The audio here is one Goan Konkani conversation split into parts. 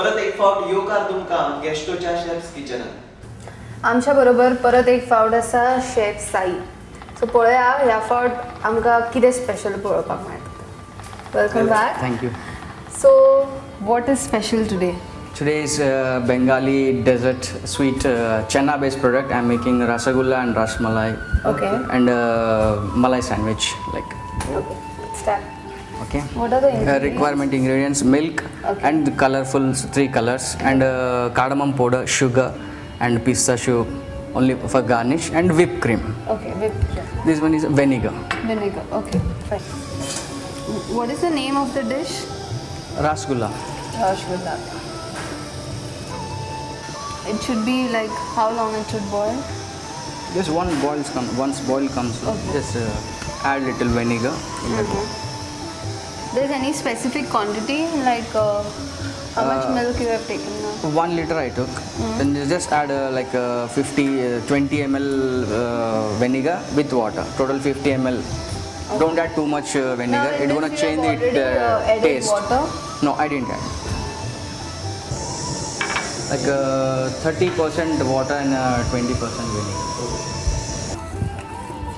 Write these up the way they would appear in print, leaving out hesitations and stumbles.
परत एक फावट येवकार तुमकां गेस्टोच्या शेफ्स किचनान. आमच्या बरोबर परत एक फावट आसा शेफ साई. सो पळोवया ह्या फावट आमकां कितें स्पेशल पळोवपाक मेळटा. Welcome back. Thank you. So what is special today? Today is Bengali dessert sweet chana based product. I'm making rasagulla and rasmalai. Okay. And malai sandwich like. Okay, start. Okay. What are the ingredients? Requirement ingredients: milk Okay. and the colorful three colors and cardamom powder, sugar and pistachio only for garnish and whipped cream. Okay, whipped cream. This one is vinegar. Vinegar. Okay, fine. What is the name of the dish? Rasgulla. Rasgulla. It should be like how long it should boil? Just one boils come once boil comes. Okay. Just add little vinegar in the There's any specific quantity like how much milk you have taken now? 1 liter I took. Then you just add like 50, 20 ml vinegar with water. Total 50 ml. Don't add too much vinegar. Now in It's gonna this you change have the already, added taste. water? No, I didn't add. Like 30% water and 20% vinegar.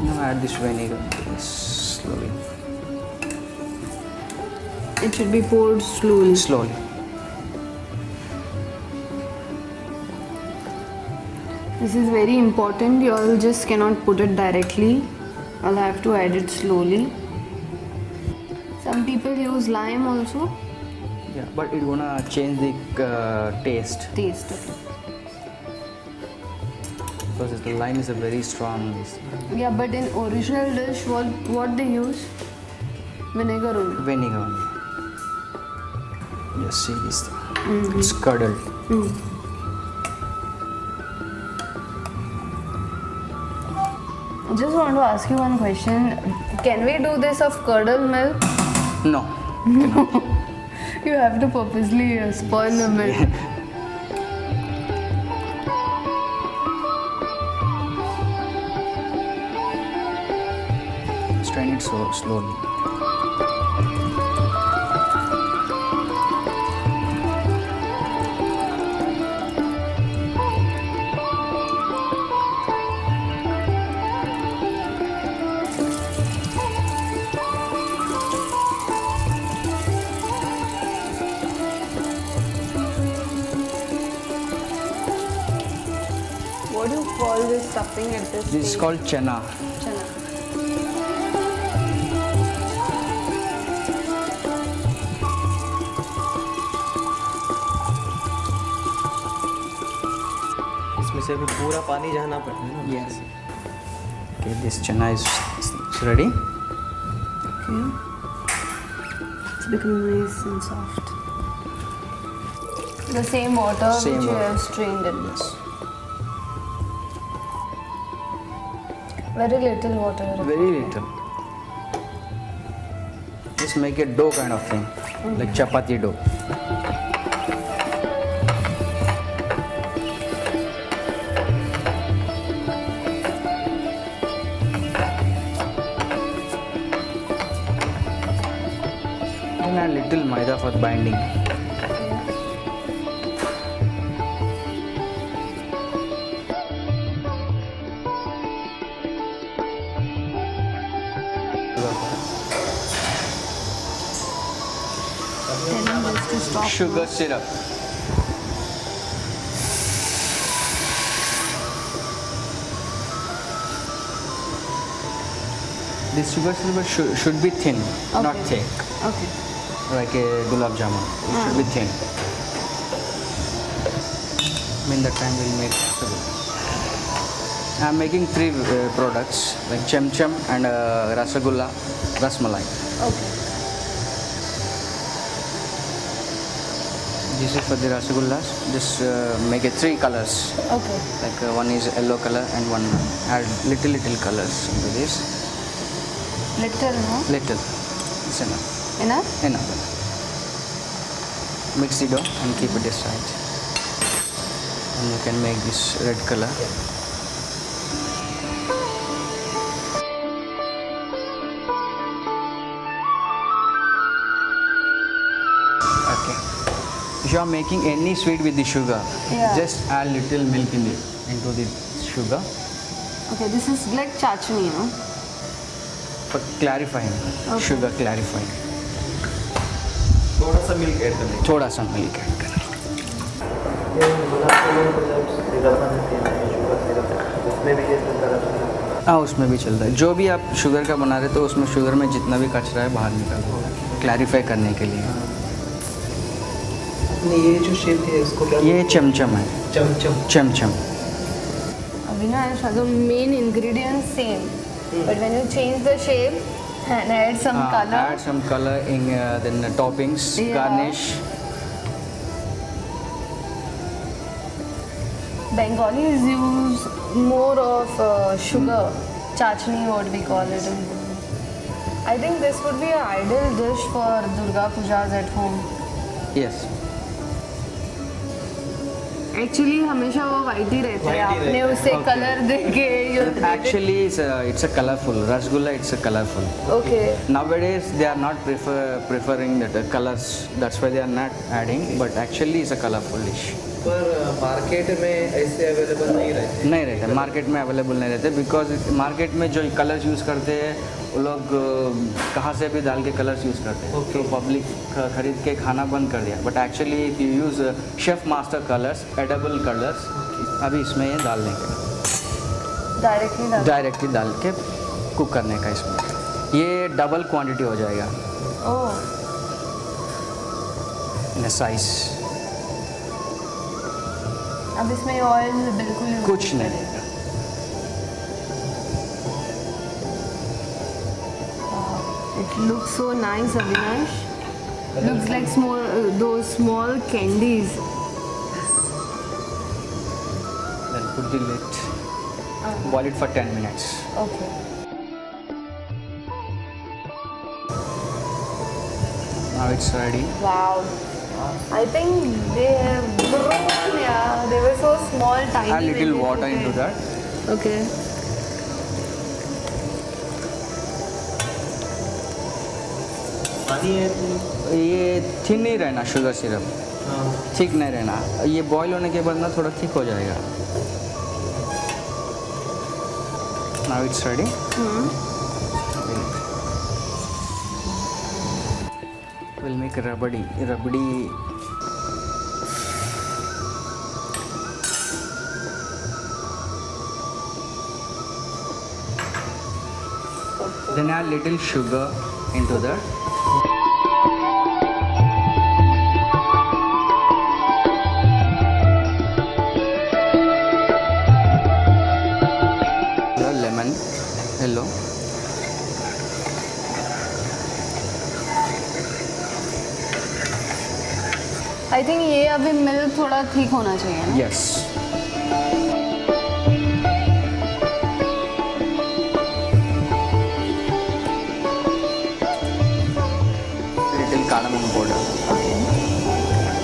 Now add this vinegar slowly. It should be poured slowly. Slowly. This is very important. You all just cannot put it directly. I'll have to add it slowly. Some people use lime also. Yeah, but it's gonna change the taste. Taste. Okay. Because the lime is a very strong. This. Yeah, but in original dish, what they use? Vinegar only. Vinegar only. Just see this thing. It's curdled. I just want to ask you one question. Can we do this of curdled milk? No. You have to purposely spoil the milk. Strain it so slowly. What do you call this stuffing at this This is stage? called chana. Chana. इसमें से अभी पूरा पानी जाना पड़ेगा ना. Yes. Okay, this chana is ready. Okay. It's becoming nice and soft. The same water Same which you water. have strained it. Yes. Very little water. Very little. Just make a dough kind of thing, like chapati dough. Then add little maida for binding. Tell him this to stop. Sugar syrup. This sugar syrup should be thin, not Okay. thick, Okay. like a gulab jamun. It should be thin. In the time we'll make rasgulla. I'm making three products like cham cham and rasagulla, rasmalai. Okay. This is for the rasagullas. Just make it three colors. Okay. Like one is yellow color and one add little little colors into this. Little, no? Little. It's enough. Enough? Enough. Mix the dough and keep it aside. And you can make this red color. Okay. If you are making any sweet with the sugar, Yeah. just add little milk in it into the sugar Okay, this is like chachni, no? for clarifying. Okay. Sugar clarifying. थोड़ा सा मिल्क ऐड करने थोड़ा सा मिल्क ऐड करना. ये बनाते लोग तो जब सिरप बनाते हैं शुगर सिरप उसमें भी ये तरह हाँ, उसमें भी चलता है. जो भी आप शुगर का बना रहे तो उसमें शुगर में जितना भी कचरा है बाहर निकाल देता है क्लैरिफाई करने के लिए. अपने ये जो शेप है इसको क्या? ये चमचम है. चमचम. चमचम. Avinash, the main ingredient same, but when you change the shape and add some color, Add some color in then the toppings, Yeah. garnish. Bengalis use more of sugar, chachni, what we call it. I think this would be an ideal dish for Durga Pujas at home. Yes. Actually, हमेशा वो white ही रहते हैं. White ही आपने रहता है. उसे Okay. Colour देके you Actually, it's a colorful rasgulla. It's a colorful. Okay. Nowadays they are not preferring that colors. That's why they are not adding. But actually, it's a colorful dish. Per market में ऐसे अवेलेबल नहीं रहते. नहीं रहते मार्केट में, अवेलेबल नहीं रहते, because market में जो कलर्स यूज़ करते हैं वो लोग कहाँ से भी डाल के कलर्स यूज़ करते हैं. Okay. तो पब्लिक खरीद के खाना बंद कर दिया. But actually if you use chef master colours, edible colours, अभी इसमें ये डाल देंगे. डायरेक्टली डाल डायरेक्टली डाल के कुक करने का. इसमें ये डबल क्वांटिटी हो जाएगा ओह, इन साइज. अब इसमें ऑयल बिल्कुल use कुछ नहीं. It looks so nice, Avinash. Looks like small those small candies. Then put the lid, boil it for 10 minutes. Okay. Now it's ready. Wow. I think they have grown, yeah. They were so small, tiny. Add when little they water put into it. that. Okay. पानी है तो- ये थिन नहीं रहना शुगर सिरप. हाँ. थिक नहीं रहना. ये बॉईल होने के बाद ना थोड़ा थिक हो जाएगा. Now it's ready. Will make rabri. Rabri Then add little sugar into that. The lemon, yellow. I think ये अभी मिल्क थोड़ा थिक होना चाहिए ना. Yes. Little cardamom powder. Okay.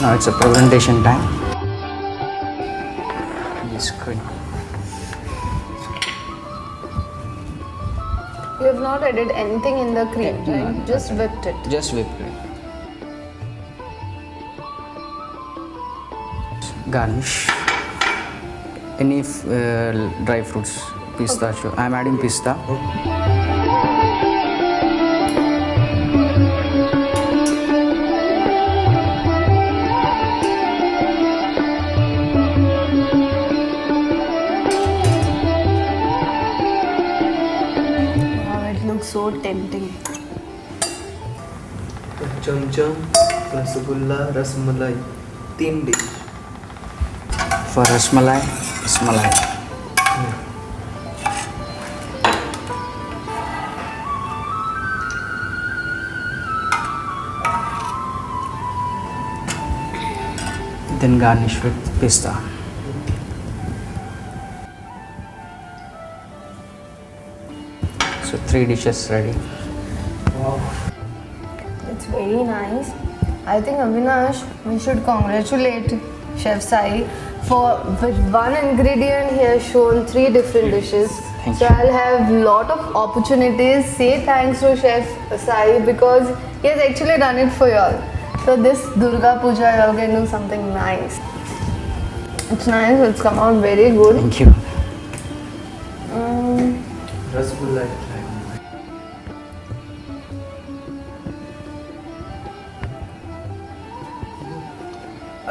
Now it's a presentation time. This cream. You have not added anything in the cream, No, right? no. Just whipped it. Just whipped cream. Garnish. Any dry fruits, pistachio. I'm adding pista. Wow, it looks so tempting. Chamcham, rasgulla, rasmalai, तीन dish. For rasmalai, rasmalai. Then garnish with pista. So three dishes ready. It's very nice. I think Avinash, we should congratulate Chef Sai for with one ingredient he has shown three different dishes. Thank So you. I'll have lot of opportunities. Say thanks to Chef Sai because he has actually done it for y'all. So this Durga Puja, y'all can do something nice. It's nice. It's come out very good. Thank you. Rasgulla try.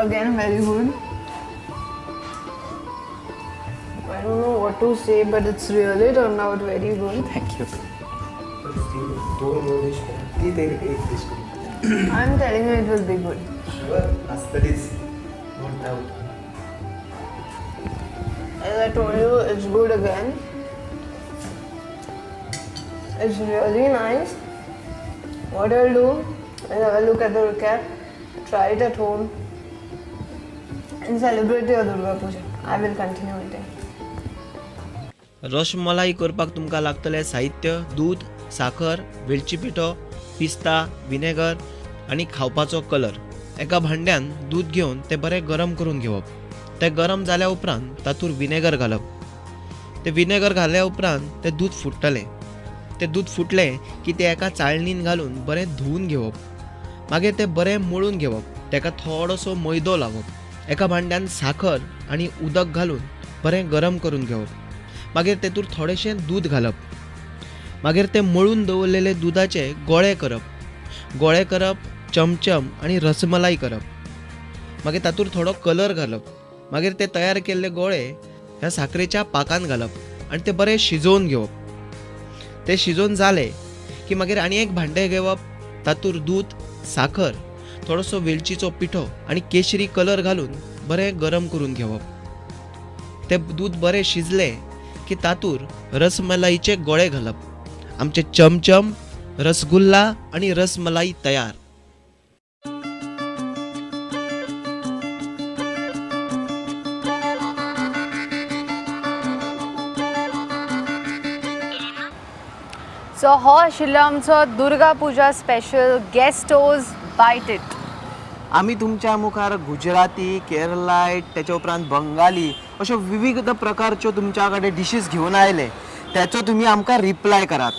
Again, very good. I don't know what to say, but it's really turned out very good. Thank you. दोन ह्यो डिश ती ते एक dish करून I'm telling you, it will be good. Sure आसतलीच no doubt. As I told you, it's good again. It's really nice. What I'll do is I will look at the recap, try it at home, and celebrate your Durga Puja. I will continue eating. Rasmalai करपाक तुमकां लागतलें साहित्य दूद, साखर, वेलची पिठो, पिस्ता, विनेगर आनी खावपाचो कलर. एका भांड्यान दूद घेवन तें बरें गरम करून घेवप. तें गरम जाल्या उपरांत तातूंत विनेगर घालप. तें विनेगर घाल्या उपरांत तें दूद फुट्टलें. तें दूद फुटलें की तें एका चाळणीन घालून बरें धुवून घेवप. मागीर तें बरें मळून घेवप. ताका थोडोसो मैदो लावप. एका भांड्यान साखर आनी उदक घालून बरें गरम करून घेवप. मागीर तेतूर थोडेशें दूद घालप. मागीर तें मळून दवरलेले दुदाचे गोळे करप. गोळे करप, चमचम आनी रसमलाई करप. मागीर तातूंत थोडो कलर घालप. मागीर ते तयार केल्ले गोळे ह्या साखरेच्या पाकान घालप आनी ते बरें शिजोवन घेवप. ते शिजोवन जाले की मागीर आनी एक भांडें घेवप, तातूंत दूद, साखर, थोडोसो वेलचीचो पिठो आनी केशरी कलर घालून बरें गरम करून घेवप. तें दूद बरें शिजलें की तातूंत रसमलाईचे गोळे घालप. आमचे चमचम, रसगुल्ला आनी रसमलाई तयार. सो हो आशिल्लो आमचो Durga Puja special Guestos bite it. आमी तुमच्या मुखार गुजराती, केरलायट, त्याच्या उपरांत बंगाली अश्यो विविध प्रकारच्यो तुमच्या कडेन डिशीज घेवन आयले. त्याचो तुमी आमकां रिप्लाय करात.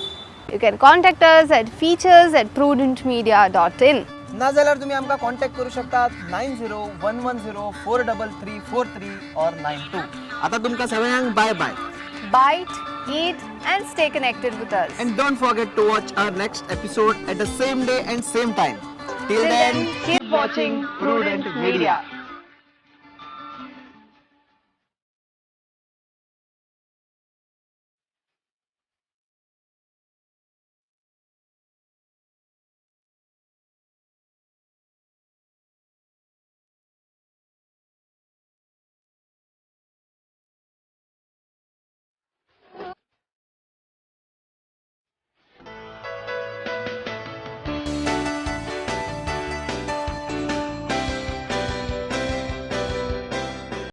You can contact us at features@prudentmedia.in. नाजाल्यार तुमी आमकां कॉन्टॅक्ट करूं शकतात 9011043343 or 92. आतां तुमकां सगळ्यांक बाय bye. Bite, eat, and stay connected with us. And don't forget to watch our next episode at the same day and same time. Till then, keep watching Prudent Media.